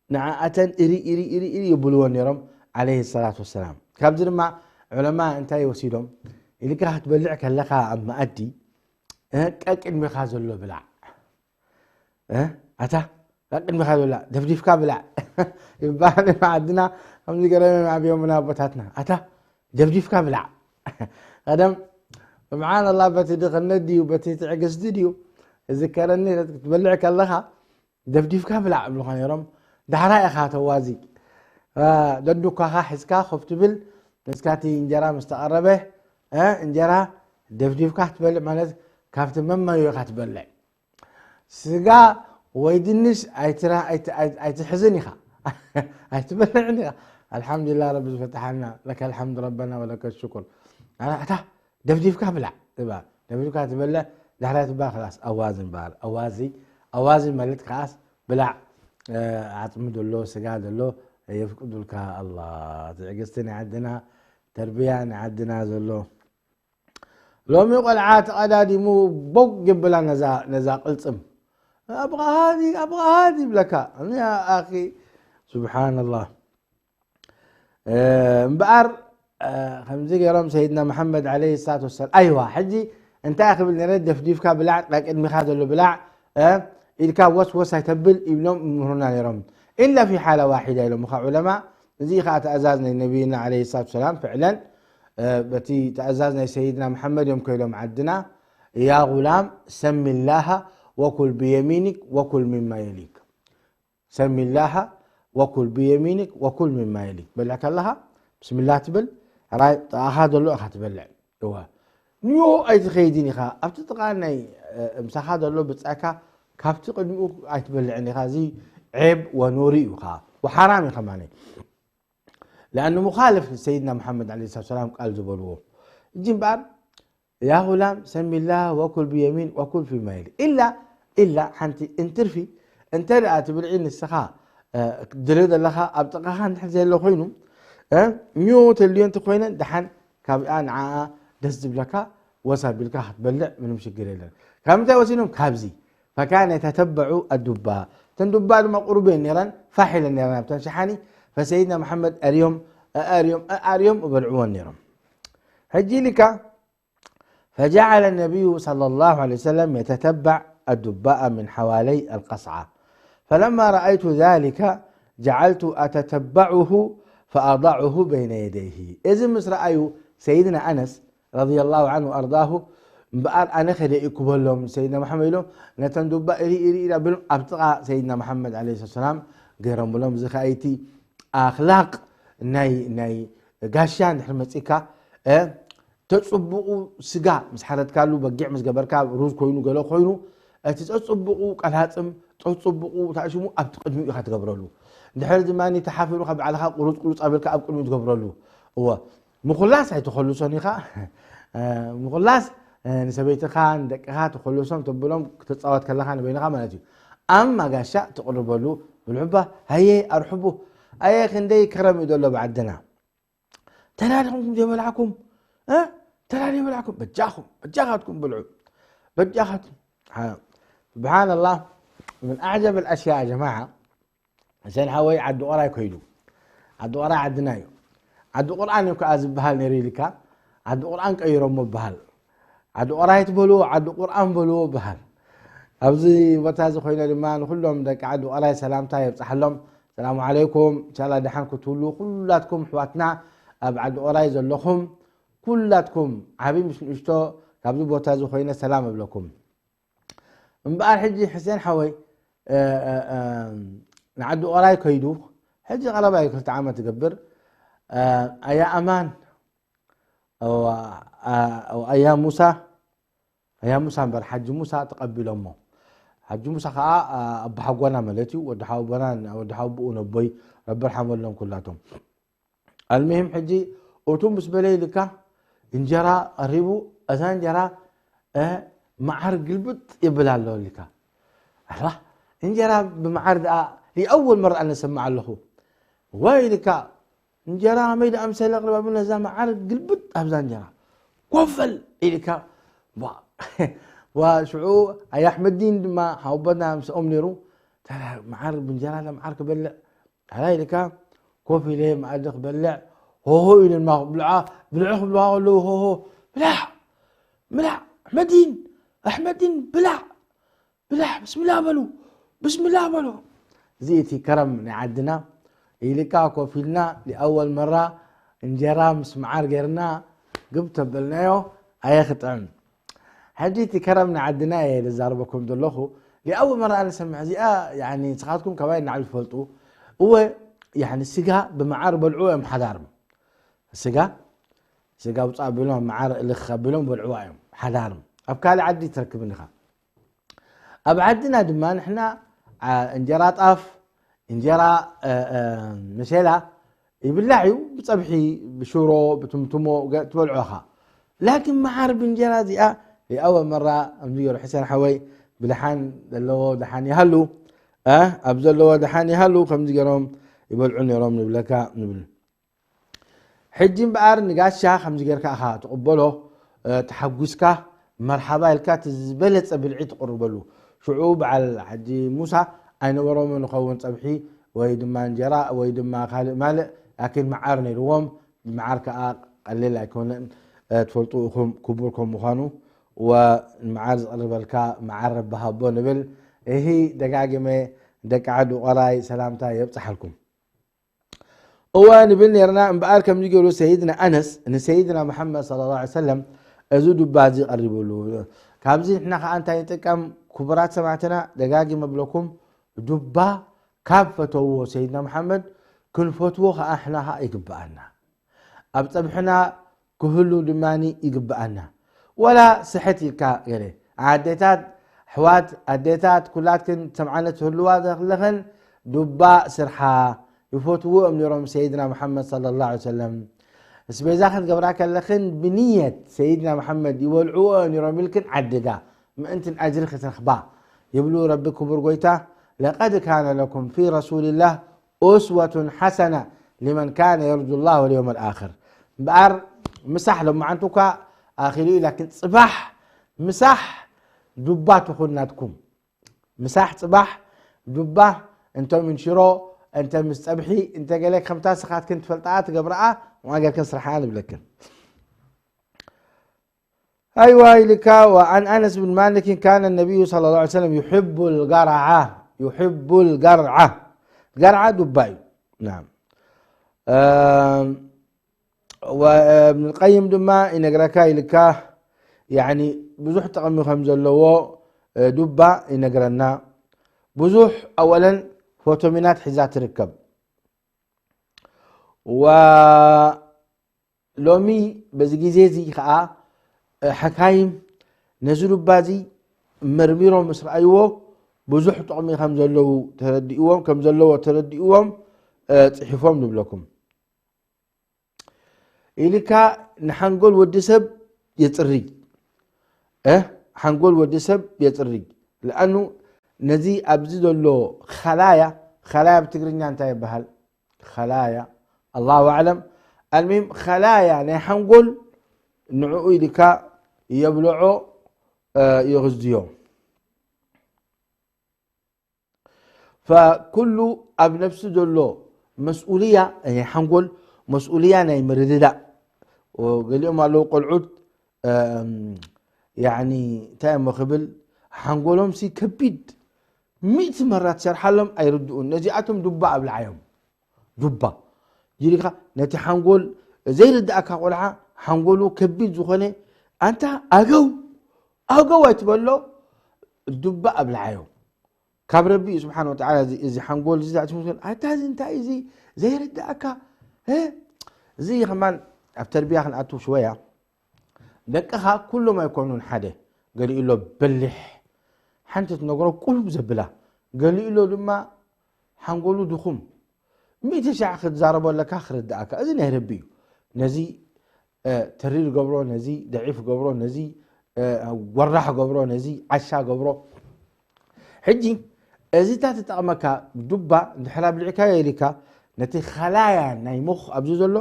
ንዓኣተን እሪ፣ እሪ፣ እሪ፣ እሪ ይብልወን ነይሮም፣ ዐለይሂ ሰላቱ ወሰላም። ካብዚ ድማ ዑለማ እንታይ ወሲዶም? ኢልካ ክትበልዕ ከለኻ ኣብ መኣዲ፣ እ፣ ቀቅድሜኻ ዘሎ ብላዕ። እ፣ ኣታ፣ ቀቅድሜኻ ዘሎ ብላዕ፣ ደፍዲፍካ ብላዕ ይበሃል። ዓድና ከምዚ ገይሮም እዮም ኣብዮምና ኣቦታትና። ኣታ፣ ደፍዲፍካ ብላዕ። ቀደም፣ ስብሓንላህ፣ በቲ ድኽነት ድዩ፣ በቲ ትዕግስቲ ድዩ፣ ዝከረኒ፣ ክትበልዕ ከለኻ፣ ደፍዲፍካ ብላዕ እብሉኻ ነይሮም። ዳሕራይ ኢኻ ተዋዚ። አ፣ ደዱኳኻ ሒዝካ ኮፍ ትብል፣ ንስካ እቲ እንጀራ ምስ ተቐረበ፣ እ፣ እንጀራ ደፍዲፍካ ክትበልዕ ማለት ካብቲ መመዮ ኢኻ ትበልዕ። ስጋ ወይ ድንሽ ኣይትራ-፣ ኣይት-፣ ኣይት-፣ ኣይትሕዝን ኢኻ። ኣይትበልዕን ኢኻ። ኣልሓምዱሊላህ ረቢ ዝፈትሓልና፣ ለከ ኣልሓምዱ ረበና ወለከ ሽኩር። አ፣ ኣታ ደፍዲፍካ ብላዕ እባ። ደፍዲፍካ ትበልዕ፣ ዳሕራይ ትባ፣ ክላስ፣ ኣዋዝን በሃል። ኣዋዚ፣ ኣዋዚ ማለት ከኣስ ብላዕ፣ እ፣ ዓጽሚ ዘሎ፣ ስጋ ዘሎ፣ የፍቅዱልካ ኣላ። ትዕግስቲ ናይ ዓድና፣ ተርብያ ናይ ዓድና ዘሎ። ሎሚ ቆልዓ ተቐዳዲሙ ቦግ የብላ ነዛ፣ ነዛ ቅልጽም። "ኣብቓሃዲ፣ ኣብቓሃዲ" ይብለካ። ያ ኣኺ፣ ሱብሓነላህ። እ፣ እምበኣር፣ እ፣ ከምዚ ገይሮም ሰይድና መሓመድ ዓለይሂ ሰላቱ ወሰላም፣ "ኣይዋ፣ ሕጂ እንታይ ክብል ነይረ? ደፍዲፍካ ብላዕ፣ ናይ ቅድሚኻ ዘሎ ብላዕ፣ እ፣ ኢድካ ወስ ወስ ኣይተብል" ይብሎም ይምህሩና ነይሮም። "ኢላ ፊ ሓላ ዋሒዳ" ኢሎም ኸዓ ዑለማ፣ እዚ ኸዓ ትእዛዝ ናይ ነቢይና ዓለይሂ ሰላቱ ወሰላም፣ ፍዕለን፣ እ፣ በቲ ትእዛዝ ናይ ሰይድና መሓመድ እዮም ከይዶም ዓድና፣ "ያ ጉላም ሰሚላሃ ወኩል ብየሚኒክ ወኩል ሚማ የሊክ። ሰሚላሃ ወኩል ብየሚኒክ ወኩል ሚማ የሊክ።" በልዕ ከለኻ ብስሚላህ ትብል፣ ራይ ጥቓኻ ዘሎ ኢኻ ትበልዕ። እወ። ንዮ ኣይትኸይድን ኢኻ። ኣብቲ ጥቓ ናይ፣ እ፣ ምሳኻ ዘሎ ብጻካ ካብቲ ቅድሚኡ ኣይትበልዕን ኢኻ። እዚ ዔብ ወኖሪ እዩ ኸዓ። ወሓራም እዩ ከማኒ። ለኣኑ ሙኻልፍ ንሰይድና መሓመድ ዓለይሂ ሰላቱ ወሰላም ቃል ዝበልዎ። እጂ እምበኣር፣ "ያ ጉላም ሰሚላህ ወኩል ብየሚን ወኩል ፊማ የሊክ። ኢላ፣ ኢላ ሓንቲ እንትርፊ፣ እንተ ደኣ እቲ ብልዒ ንስኻ፣ እ፣ ክትድለ ዘለኻ ኣብ ጥቓኻ እንድሕር ዘየለ ኮይኑ፣ እ፣ ኒዮ ተልዮ እንተ ኮይነን፣ ደሓን ካብኣ ንዓኣ ደስ ዝብለካ ወስ ኣቢልካ ክትበልዕ ምንም ሽግር የለን።" ካብ ምንታይ ወሲኖም? ካብዚ። ፈካነ የተተበዑ ኣዱባ። እተን ዱባ ድማ ቁሩብ እየን ነይረን፣ ፋሕ ኢለን ነይረን ኣብተን ሸሓኒ። ፈሰይድና መሓመድ ኣርዮም፣ ኣርዮም፣ ኣርዮም እበልዕወን ነይሮም። ሕጂ ኢልካ፣ فجعل النبي صلى الله عليه وسلم يتتبع الدباء من حوالي القصعة. فلما رأيت ذلك جعلت أتتبعه فأضعه بين يديه. እዚ ምስ ረኣዩ ሰይድና ኣነስ ረዲየላሁ ዐንሁ ወኣርዳሁ፣ እምበኣር ኣነ ከደ እኩበሎም ሰይድና መሓመድ ኢሎም፣ ነተን ዱባ እሪ፣ እሪ፣ እሪ ኣቢሎም ኣብ ጥቓ ሰይድና መሓመድ ዓለይሂ ሰላም ገይሮምሎም። እዚ ኸኣ እቲ ኣኽላቕ ናይ፣ ናይ ጋሻ እንድሕር መጺካ፣ እ፣ ተጽብቑ ስጋ ምስ ሓረድካሉ፣ በጊዕ ምስ ገበርካ፣ ሩዝ ኮይኑ፣ ገለ ኮይኑ፣ እቲ ጸጽብቑ ቀላጽም፣ ጸጽብቑ ታሽሙ ኣብቲ ቅድሚኡ ኢኻ ትገብረሉ። እንድሕር ድማ ተሓፊሩ ካብ ባዕልኻ ቁሩጽ ቁሩጽ ኣቢልካ ኣብ ቅድሚኡ ትገብረሉ። እወ፣ ምኹላስ ኣይትኸልሶን ኢኻ። እ፣ ምኹላስ፣ እ፣ ንሰበይትኻ፣ ንደቅኻ ትኸልሶም ተብሎም ክትጻወት ከለኻ ንበይንኻ ማለት እዩ። ኣማ ጋሻ ትቕርበሉ፣ ብልዑባ፣ ሃየ ኣርሕቡ፣ ኣየ ክንደይ ከረም እዩ ዘሎ ብዓድና። ተላሊኹም ዘይበላዕኩም፣ እ? ተላሊ ይበላዕኩም፣ በጃኹም፣ በጃኻትኩም ብልዑ። በጃኻትኩም። ሓ-፣ ስብሓንላህ፣ ምን ኣዕጀብ ኣልኣሽያ ያ ጀማዓ፣ ሕሴን ሓወይ ዓዲ ኦራይ ከይዱ። ዓዲ ኦራይ ዓድና እዩ። ዓዲ ቁርኣን እዩ ከኣ ዝበሃል ነይሩ ኢልካ፣ ዓዲ ቁርኣን ቀይሮሞ ይበሃል። ዓዲ ኦራይ ትበልዎ፣ ዓዲ ቁርኣን በልዎ ይበሃል። ኣብዚ ቦታ እዚ ኮይነ ድማ ንኹሎም ደቂ ዓዲ ኦራይ ሰላምታ የብጽሓሎም። ሰላሙ ዓለይኩም። ኢንሻላህ ደሓን ክትህልዉ ኩላትኩም ኣሕዋትና ኣብ ዓዲ ኦራይ ዘለኹም ኩላትኩም ዓቢ ምስ ንእሽቶ ካብዚ ቦታ እዚ ኮይነ ሰላም እብለኩም። እምበኣር ሕጂ ሕሴን ሓወይ፣ እ፣ እ፣ እ፣ ንዓዲ ኦራይ ከይዱ፣ ሕጂ ቀረባ እዩ ክልተ ዓመት ይገብር። እ፣ ኣያ ኣማን፣ እ፣ እ፣ ኣያ ሙሳ፣ ኣያ ሙሳ እምበር ሓጂ ሙሳ ተቐቢሎሞ። ሓጂ ሙሳ ኸዓ፣ እ፣ ኣቦሓጎና ማለት እዩ፣ ወዲ ሓወቦና፣ ወዲ ሓወቦኡ ነቦይ፣ ረቢ ርሓመሎም ኩላቶም። ኣልሙሂም ሕጂ እቱ ምስ በለ ኢልካ እንጀራ ቀሪቡ፣ እዛ እንጀራ፣ እ፣ መዓር ግልብጥ ይብል ኣሎ ኢልካ። ኣላ፣ እንጀራ ብመዓር ደኣ ሊኣወል መራ ኣነ ሰምዕ ኣለኹ። ወይ ኢልካ፣ እንጀራ ከመይ ደኣ ምሰለ ቅርብ ኣቢሉ ነዛ መዓር ግልብጥ ኣብዛ እንጀራ። ኮፈል ኢልካ፣ ዋ፣ ዋ፣ ሽዑ ኣያ ኣሕመዲን ድማ ሓወቦና ምስኦም ነይሩ። ተራ መዓር ብእንጀራ ለመዓር ክበልዕ። ኣላ ኢልካ ኮፍ ኢለ መኣዲ ክበልዕ፣ ሆሆ ኢለ ድማ ክብልዓ፣ ብልዑ ክብልዋ ከለዉ፣ ሆሆ፣ ብላዕ፣ ብላዕ፣ ኣሕመዲን፣ ኣሕመዲን፣ ብላዕ፣ ብላዕ፣ ብስምላህ በሉ፣ ብስምላህ በሉ። እዚ እቲ ከረም ናይ ዓድና፣ ኢልካ ኮፍ ኢልና፣ ሊኣወል መራ እንጀራ ምስ መዓር ጌርና፣ ግብ ተበልናዮ፣ ኣየ ክጥዕም። ሕጂ እቲ ከረም ንዓድና እየ ዝዛረበኩም ዘለኹ። ሊኣዊ መርኣ ንሰምዕ እዚኣ፣ ያኒ፣ ንስኻትኩም ካባይ ንላዕሊ ትፈልጡ። እወ፣ ያኒ፣ ስጋ ብመዓር በልዑ እዮም ሓዳርም። ስጋ፣ ስጋ ውፃእ ኣቢሎም፣ መዓር እልኽ ኣቢሎም በልዕዋ እዮም ሓዳርም። ኣብ ካልእ ዓዲ ትረክብን ኢኻ። ኣብ ዓድና ድማ ንሕና፣ ዓ-፣ እንጀራ ጣፍ፣ እንጀራ፣ እ፣ እ፣ መሸላ ይብላዕ እዩ። ብጸብሒ፣ ብሽሮ፣ ብትምትሞ ገ-፣ ትበልዖ ኢኻ። ላኪን መዓር ብእንጀራ እዚኣ፣ ሊኣወ መራ፣ ከምዚ ገይሩ ሕሰን ሓወይ፣ ብደሓን ዘለዎ ደሓን ይሃሉ፣ እ፣ ኣብ ዘለዎ ደሓን ይሃሉ፣ ከምዚ ገይሮም ይበልዑ ነይሮም ንብለካ ንብል። ሕጂ እምበኣር ንጋሻ ከምዚ ጌርካ ኢኻ ትቕበሎ፣ እ፣ ተሓጒስካ መርሓባ ኢልካ እቲ ዝበለጸ ብልዒ ትቕርበሉ። ሽዑ በዓል ሓጂ ሙሳ ኣይነበሮምን ንኸውን ጸብሒ ወይ ድማ እንጀራ ወይ ድማ ካልእ ማልእ፣ ላኪን መዓር ነይርዎም። መዓር ከኣ ቀሊል ኣይኮነን፣ እ፣ ትፈልጡ ኢኹም ክቡር ከም ምዃኑ። ወመዓር ዝቐርበልካ መዓር ረቢ ሃቦ ንብል። እሂ ደጋጊመ ደቂ ዓዲ ቆራይ ሰላምታ የብጽሓልኩም። እወ ንብል ነርና። እምበኣር ከምዚ ገይሩ ሰይድና ኣነስ ንሰይድና መሓመድ ሰለላሁ ዐለይሂ ወሰለም እዚ ዱባ እዚ ቀሪብሉ። ካብዚ ንሕና ከኣ እንታይ ንጥቀም? ክቡራት ሰማዕትና፣ ደጋጊመ እብለኩም፣ ዱባ ካብ ፈተውዎ ሰይድና መሓመድ ክንፈትዎ ከኣ ንሕና ከኣ ይግብኣና። ኣብ ጸብሕና ክህሉ ድማ ይግብኣና። ወላ ስሕት ኢልካ ገለ ኣዴታት፣ ኣሕዋት፣ ኣዴታት፣ ኩላትክን ሰምዓነ ትህልዋ ዘለኽን ዱባ ስርሓ ይፈትውዎ እዮም ነይሮም ሰይድና መሓመድ ሰለላሁ ዐለይሂ ወሰለም። ኣስቤዛ ክትገብራ ከለኽን ብንየት ሰይድና መሓመድ ይበልዕዎ እዮም ነይሮም ኢልክን ዓድጋ ምእንትን ኣጅሪ ክትረኽባ ይብሉ ረቢ ክቡር ጎይታ። ለቀድ ካነ ለኩም ፊ ረሱልላህ ኡስወቱን ሓሰና ሊመን ካነ የርጁ ላህ ወልየውም ልኣኽር። እምበኣር ምሳሕ ሎማዓንቲ እኳ ኣኺሉ እዩ፣ ላኪን ጽባሕ ምሳሕ ዱባ ትኹን ናትኩም። ምሳሕ ጽባሕ ዱባ እንተ ምን ሽሮ፣ እንተ ምስ ጸብሒ፣ እንተ ገለ ከምታ ስኻትክን ትፈልጣኣ ትገብረኣ፣ ከምኣ ጌርክን ስርሓኣ ንብለክን። ኣይዋ ኢልካ። وعن أنس بن مالك كان النبي صلى الله عليه وسلم يحب القرعة، يحب القرعة. ገርዓ ዱባ እዩ። ናም። እም፣ ወ-፣ እብን ቀይም ድማ ይነግረካ ኢልካ፣ ያኒ ብዙሕ ጥቕሚ ከም ዘለዎ፣ እ፣ ዱባ ይነግረና። ብዙሕ ኣወለን ፎቶሚናት ሒዛ ትርከብ። ወ-፣ ሎሚ በዚ ግዜ እዚ ከኣ፣ እ፣ ሓካይም ነዚ ዱባ እዚ መርሚሮም ምስ ረኣይዎ ብዙሕ ጥቕሚ ከም ዘለዉ ተረዲእዎም፣ ከም ዘለዎ ተረዲእዎም፣ እ፣ ጽሒፎም ንብለኩም። ኢልካ ንሓንጎል ወዲ ሰብ የጽሪ። እ፣ ሓንጎል ወዲ ሰብ የጽሪ። ለኣኑ ነዚ ኣብዚ ዘሎ ኸላያ፣ ኸላያ ብትግርኛ እንታይ ይበሃል? ኸላያ፣ ኣላሁ ኣዕለም። ኣልሙሂም ኸላያ ናይ ሓንጎል ንዕኡ ኢልካ የብልዖ፣ እ፣ የኽዝዮ። ፈኩሉ ኣብ ነፍሲ ዘሎ መስኡልያ፣ ናይ ሓንጎል መስኡልያ ናይ ምርድዳእ። ገሊኦም ኣለዉ ቆልዑት፣ እም፣ ያኒ፣ እንታይ እሞ ክብል፣ ሓንጎሎም ሲ ከቢድ፣ ሚእቲ መራት ሰርሓሎም ኣይርድኡን። ነዚኣቶም ዱባ ኣብልዓዮም። ዱባ። ጅሪኻ ነቲ ሓንጎል ዘይርድኣካ ቆልዓ፣ ሓንጎሉ ከቢድ ዝኾነ፣ ኣንታ ኣገው፣ ኣገው ኣይትበሎ፣ ዱባ ኣብልዓዮ። ካብ ረቢ እዩ ስብሓን ወተዓላ እዚ፣ እዚ ሓንጎል እዚ ዘዕጽሙ ዝብል። ኣታ እዚ እንታይ እዩ እዚ ዘይርድኣካ? እ? እዚ ከማን ኣብ ተርቢያ ክንኣቱ ሽወያ። ደቅኻ ኩሎም ኣይኮኑን ሓደ። ገሊኡ ኣሎ በሊሕ፣ ሓንቲ ትነግሮ ቁልብ ዘብላ፣ ገሊኡ ኣሎ ድማ ሓንጎሉ ድኹም። ሚእቲ ሻዕ ክትዛረቦ ኣለካ ክርድኣካ። እዚ ናይ ረቢ እዩ። ነዚ፣ እ፣ ተሪር ገብሮ፣ ነዚ ደዒፍ ገብሮ፣ ነዚ፣ እ፣ ወራሕ ገብሮ፣ ነዚ ዓሻ ገብሮ። ሕጂ እዚታት ትጠቕመካ ዱባ እንድሕር ኣብሊዕካዮ ኢልካ ነቲ ኸላያ ናይ ሙኽ ኣብዚ ዘሎ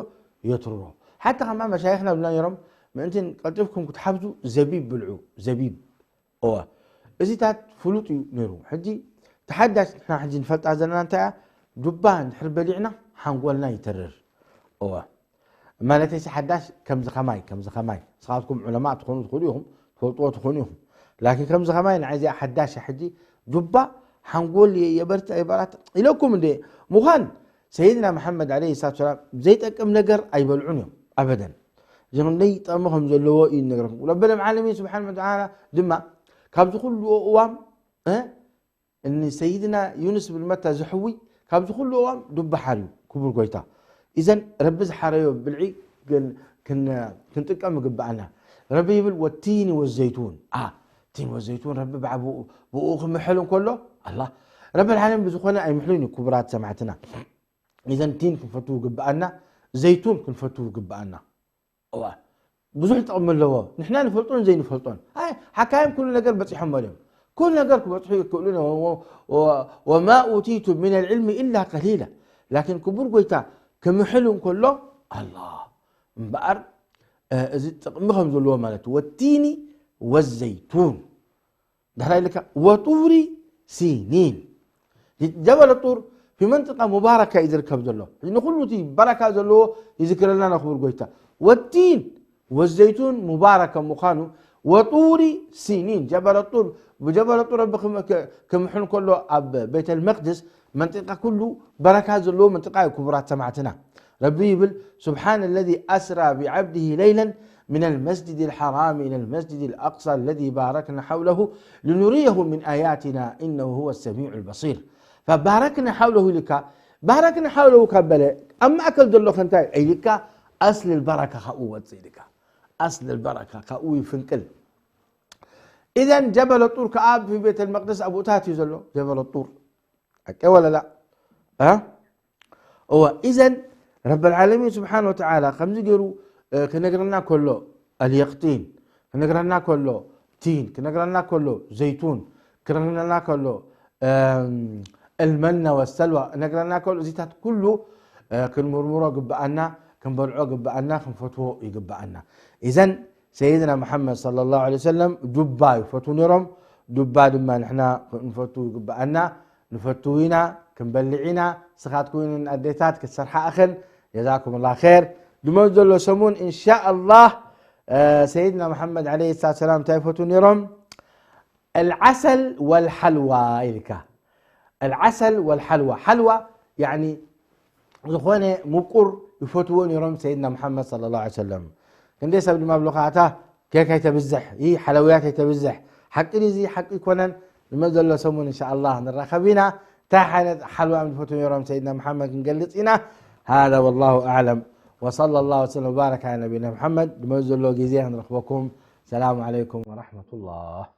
የትርሮ። ሓታ ከማ መሻይኽና ብልና ነይሮም፣ ምእንቲ ቀልጢፍኩም ክትሓብዙ ዘቢብ ብልዑ፣ ዘቢብ። እወ፣ እዚታት ፍሉጥ እዩ ነይሩ። ሕጂ ተሓዳሽ ንሕና ሕጂ ንፈልጣ ዘለና እንታይ እያ? ዱባ እንድሕር በሊዕና ሓንጎልና ይተርር። እወ፣ ማለተይሲ ሓዳሽ ከምዚ ኸማይ፣ ከምዚ ኸማይ። ንስኻትኩም ዑለማእ ትኾኑ ትኽእሉ ኢኹም፣ ትፈልጥዎ ትኾኑ ኢኹም። ላኪን ከምዚ ኸማይ ንዓይ እዚኣ ሓዳሽ እያ። ሕጂ ዱባ ሓንጎል የ-፣ የበርትዕ፣ የበራትዕ ኢለኩም እንደ ምዃን ሰይድና መሓመድ ዓለይሂ ሰላቱ ወሰላም ዘይጠቅም ነገር ኣይበልዑን እዮም፣ ኣበደን። ዝኽንደይ ጥቕሚ ከም ዘለዎ እዩ ዝነግረኩም። ረበል ዓለሚን ስብሓን ወተዓላ ድማ ካብዚ ኩሉ እዋም፣ እ፣ እኒ ሰይድና ዩኑስ ብን መታ ዝሕዊ ካብዚ ኩሉ እዋም ዱባ ሓርዩ ክቡር ጎይታ። ኢዘን ረቢ ዝሓረዮ ብልዒ ግን ክን-፣ ክንጥቀም ይግብኣና። ረቢ ይብል፣ "ወቲኒ ወዘይቱን።" አ፣ ቲን ወዘይቱን ረቢ ብዓ-፣ ብኡ፣ ብኡ ክምሕል እንከሎ፣ ኣላ፣ ረቢ ዓለሚን ብዝኾነ ኣይምሕሉን እዩ፣ ክቡራት ሰማዕትና። ኢዘን ቲን ክንፈቱ ይግብኣና፣ ዘይቱን ክንፈቱ ይግብኣና። እዋ፣ ብዙሕ ጥቕሚ ኣለዎ። ንሕና ንፈልጦን ዘይንፈልጦን። ኣይ፣ ሓካይም ኩሉ ነገር በጺሖም እዮም። ኩሉ ነገር ክበጽሑ ይክእሉ እዮም። ወ-፣ ወ-፣ ወማ ኡቲቱም ሚነል ዒልሚ ኢላ ቀሊላ። ላኪን ክቡር ጎይታ ክምሕል እንከሎ ኣላ እምበኣር፣ እ፣ እዚ ጥቕሚ ከም ዘለዎ ማለት እዩ። ወቲኒ ወዘይቱን። ድሕራይ ኢልካ ወጡሪ ሲኒን። ጀበለ ጡር ፊ መንጥቃ ሙባረካ እዩ ዝርከብ ዘሎ። ሕጂ ንኹሉ እቲ በረካ ዘለዎ ይዝክረልና ንኽቡር ጎይታ። ወቲን ወዘይቱን ሙባረከ ምዃኑ፣ ወጡሪ ሲኒን፣ ጀበለ ጡር፣ ብጀበለ ጡር ረቢ ክም-፣ ክ-፣ ክምሕል ከሎ ኣብ ቤተል መቅድስ መንጢቃ ኩሉ በረካ ዘለዎ መንጢቃ እዩ። ክቡራት ሰማዕትና፣ ረቢ ይብል፣ سبحان الذي أسرى بعبده ليلا من المسجد الحرام إلى المسجد الأقصى الذي باركنا حوله لنريه من آياتنا إنه هو السميع البصير. فباركنا حوله ኢልካ፣ ባረክና ሓውለሁ ካብ በለ፣ ኣብ ማእከል ዘሎ ከ እንታይ ኢልካ? ኣስል በረካ ካብኡ ይወፅእ ኢልካ። ኣስል በረካ ካብኡ ይፍንቅል። ኢዘን ጀበለ ጡር ከኣ ኣብ ቤተል መቅደስ ኣብኡታት እዩ ዘሎ፣ ጀበለ ጡር። ሓቂ ወለላ? እ? እወ፣ ኢዘን ረብ ልዓለሚን ስብሓን ወተዓላ ከምዚ ገይሩ፣ እ፣ ክነግረና ከሎ፣ ኣልየቅጢን ክነግረና ከሎ፣ ቲን ክነግረና ከሎ፣ ዘይቱን ክነግረና ከሎ፣ እም፣ እልመና ወሰልዋ ክነግረና ከሎ፣ እዚታት ኩሉ፣ እ፣ ክንምርምሮ ግብኣና፣ ክንበልዖ ግብኣና፣ ክንፈትዎ ይግብኣና። ኢዘን ሰይድና መሓመድ ሰለላሁ ዐለይሂ ወሰለም ዱባ ይፈትዉ ነይሮም። ዱባ ድማ ንሕና ክንፈቱ ይግብኣና። ንፈቱ ኢና፣ ክንበልዕ ኢና። ንስኻትኩም ኣዴታት ክትሰርሓ እኽን። ጀዛኩም ላ ኸይር። ድመ ዘሎ ሰሙን እንሻ ኣላህ፣ እ፣ ሰይድና መሓመድ ዐለይሂ ሰላቱ ሰላም እንታይ ይፈትዉ ነይሮም? العسل والحلوى ኢልካ። العسل والحلوى። ሓልዋ ያኒ ዝኾነ ምቁር ይፈትዎ ነይሮም ሰይድና መሓመድ ሰለላሁ ዐለይሂ ወሰለም። ክንደይ ሰብ ድማ ብለኻ፣ ኣታ ኬክ ኣይተብዝሕ፣ ይህ ሓለውያት ኣይተብዝሕ። ሓቂ ድዩ እዚ? ሓቂ ኣይኮነን። ንመን ዘሎ ሰሙን እንሻ ኣላህ ንራኸብ ኢና። እንታይ ዓይነት ሓልዋ እዮም ዝፈትዉ ነይሮም ሰይድና መሓመድ ክንገልጽ ኢና። هذا والله أعلم وصلى الله وسلم وبارك على نبينا محمد። ንመን ዘሎ ግዜ ክንረኽበኩም። ሰላሙ ዓለይኩም ወራሕመቱላህ።